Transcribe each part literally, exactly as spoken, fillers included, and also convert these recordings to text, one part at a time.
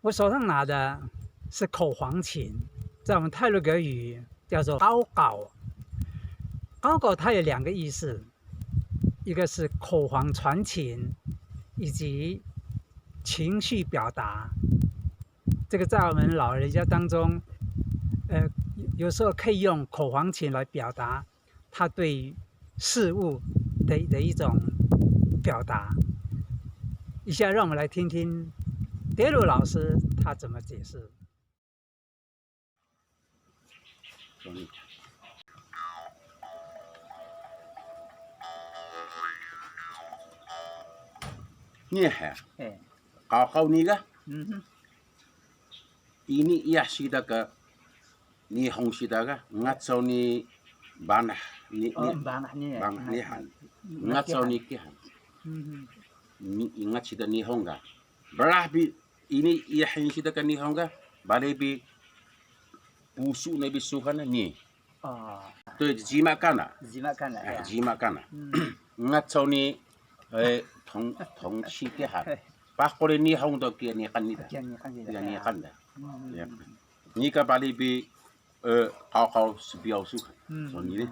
我手上拿的是口簧琴，在我们太魯阁語叫做qawqaw。Qawqaw它有两个意思，一个是口簧传情，以及情绪表达。这个在我们老人家当中，呃，有时候可以用口簧琴来表达他对事物的，的一种表达。以下让我们来听听德鲁老师他怎么解释。Nih, qawqaw nii ga. Ini iyah siida ka Nihong siida ga, ungat saw ni banah ni, banah ni han. Ungat saw ni kihan. Ni ungat siida Nihong ga. Brah bi ini iyah siida ka Nihong ga, bale bi pusu na bi suhan na ni. To jima kana. Jima kana. Ungat saw ni, eh, tong, tongsi kihan. Paquri Nihong do kiya niqan nii da. Kiya niqan da. Nii ka bale bi, eh, qawqaw sbiyaw suhan. Saw nii ni.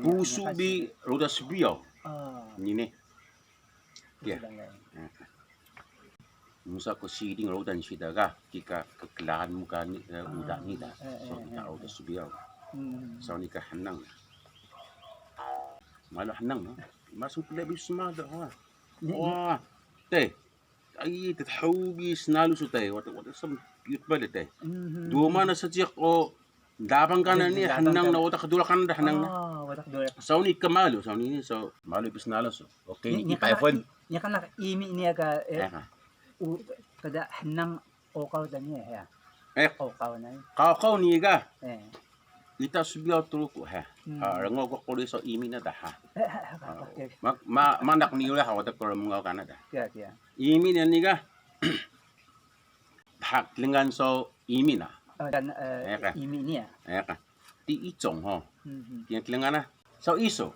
Pusu bi rudan sbiyaw. Nii ni. Kiya. Musa ku siling rudan siida ga, kika kklaan mu ka ni, eh, uda nii da. Saw nii ka rudan sbiyaw. Saw nii ka hnang. Malu hnang, no? Masu pila bi smalu, ha. Wa, te. Ay, ttheu bi snalu su te. Wada, wada sam yut bale te. Duma na seejiq o dabang kana ni hnang na, wada kduraq kana da hnang na. Saw nii ka malu, saw nii ni, saw malu bi snalu su. Okay, ni, ni ka iPhone. Ni kana imi ni ka, eh, u, kada hnang Qawqaw da nii, ha. Eh, qawqaw na. Qawqaw nii ga. Eh. Ita sbiyaw Truku, ha. Rngoo ku quri saw imi na da, ha. Ma, ma, manaq nii uri ha, wada ku rmngaw kana da. Kiya, kiya. Imi na nii ga. Dha klengan saw imi na. Imi nii ya. Ti icong ho. Kiya klengan na. Saw isu.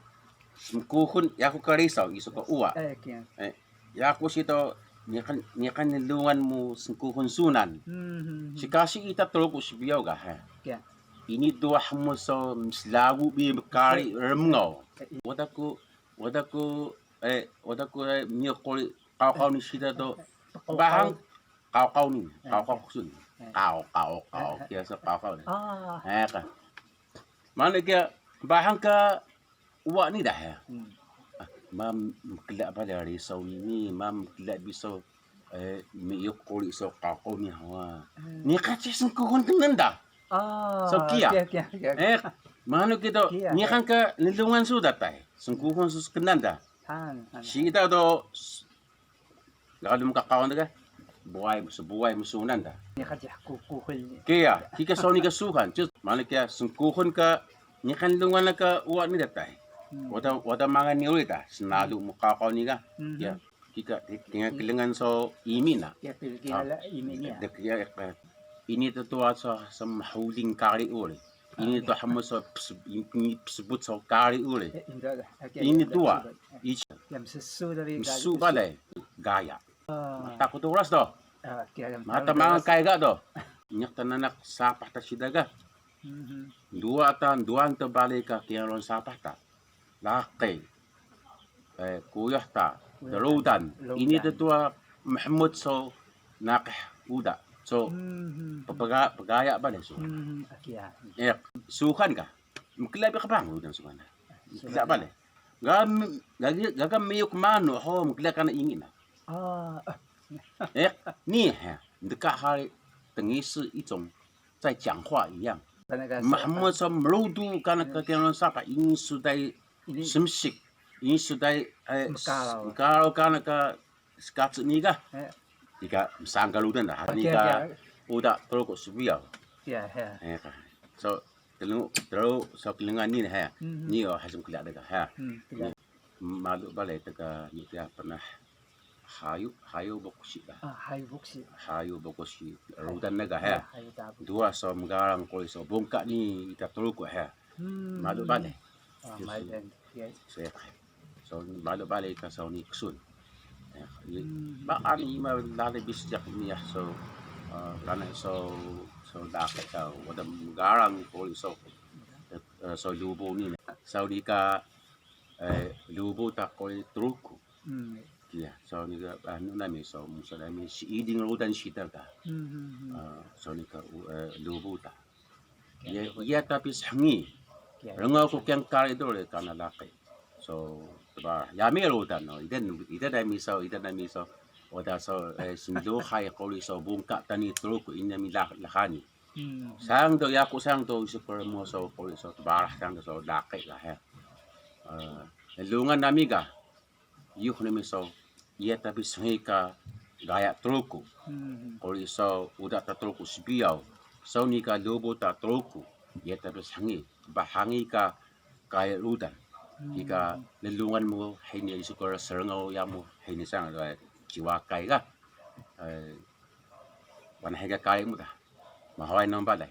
Smkuxul, yaku ka risaw, isu ka uwa. Yaku siida niqan, niqan lnlungan mu smkuxul sunan. Sikasi ita Truku sbiyaw ga, ha. Ini duwa hmut saw mslagu bi mkari rmngaw. Wada ku, wada ku, eh, wada ku, eh, miyuq quri qawqaw nii siida do. Bahang qawqaw nii, qawqaw ksun. Qawqaw, qawqaw, kiya saw qawqaw nii. Eh, ka. Manu kiya, bahang ka uwa nii da, ha. Ma mkla bale risaw nii, ma mkla bi saw, eh, miyuq quri saw qawqaw nii hawa. Niqan si smkuxul knan da. Saw kiya. Eh, manu kiya do, niqan ka lnlungan su da tay. Smkuxul su knan da. Siida do, Gaga duma ka qawqaw nii ga, buway, sbuway msunan da. Niqan si qawqaw nii. Kiya, kika saw nii ka suhan, cus, manu kiya smkuxul ka, niqan lnlungan ka uwa nii da tay. Wada, wada mangal nii uri da, snalu mu qawqaw nii ga. Kiya, kika, kingal klengan saw imi na. Kiya, kiya, imi nii ya. Kiya, ini tduwa saw, saw mhuling kari uri. Ini tduwa hmut saw psbut saw kari uri. Ini tduwa. Msu bale gaya. Mata ku duras do. Mata mangal kaiga do. Niq ta nanaq sapah ta siida ga. Duwa ta, duwa ta bale ka kingal sapah ta. Laqi. Eh, kuyuh ta, drudan. Ini tduwa mhmut saw naqih uda. Saw pgaya bale saw. Eh, suhan ka. Mkla bi qbang rudan suhan. Mkla bale. Gaga miyuk manu ho mkla kana imi na. Eh, nii ha, ndka hari tngisi icong 在讲話一樣. Mhmut saw mrudu kana ka kingal sapah, ini su dai smsik, ini su dai, eh, mkaraw kana ka skaci nii ga. Ika msangka rudan da, nii ka uda Truku sbiyaw. Saw, tru, tru, saw klengan nii ha. Nii o hasem kla da ga ha. Malu bale ta ka nii ka pernah Hayu, Hayu Bokusi ka. Ah, Hayu Bokusi. Hayu Bokusi. Rudan na ga he. Hayu Dabu. Dwa saw mgarang quri saw bungka ni ita Truku he. Hmm. Malu balay. Ah, yes, malu balay. Yes. So, malu balay ka saw ni ksun. Eh, i-, hmm, ba ani ima lali bis jak miyah saw, eh, kana saw, saw daqi ka wada mgarang quri saw, eh, saw lubu ni. Saw ni ka, eh, lubu ta quri Truku. Hmm. Kiya, saw ni ka, anu nami saw, musa nami, si Iding rudan sita ka. Hmm, hmm, hmm. Eh, saw ni ka, eh, lubu ta. Iya, iya tapi shngi. Iya. Rngaw ku kiyang kari duri kana laqi. So, tba, yami rudan no. Ida, ida nami saw, ida nami saw. Wada saw, eh, snluhay quri saw bungka ta ni Truku ini nami lah-, lahani. Hmm. Sayang do, yaku sayang do, isu permo saw quri saw tbarah sayang do saw laqi lah, he. Eh, lnglungan nami ga. Iyux nami saw, iya tapi shngi ka gaya Truku. Hmm. Quri saw uda ta Truku sbiyaw, saw ni ka lubu ta Truku, iya tapi shngi, ba hangi ka kari rudan. Hmm. Kika lnglungan mu hini, isu ka srngaw yamu hini sang, eh, ciwakay ga. Eh, wana hiya ka kari mu da. Mahaway nami balay.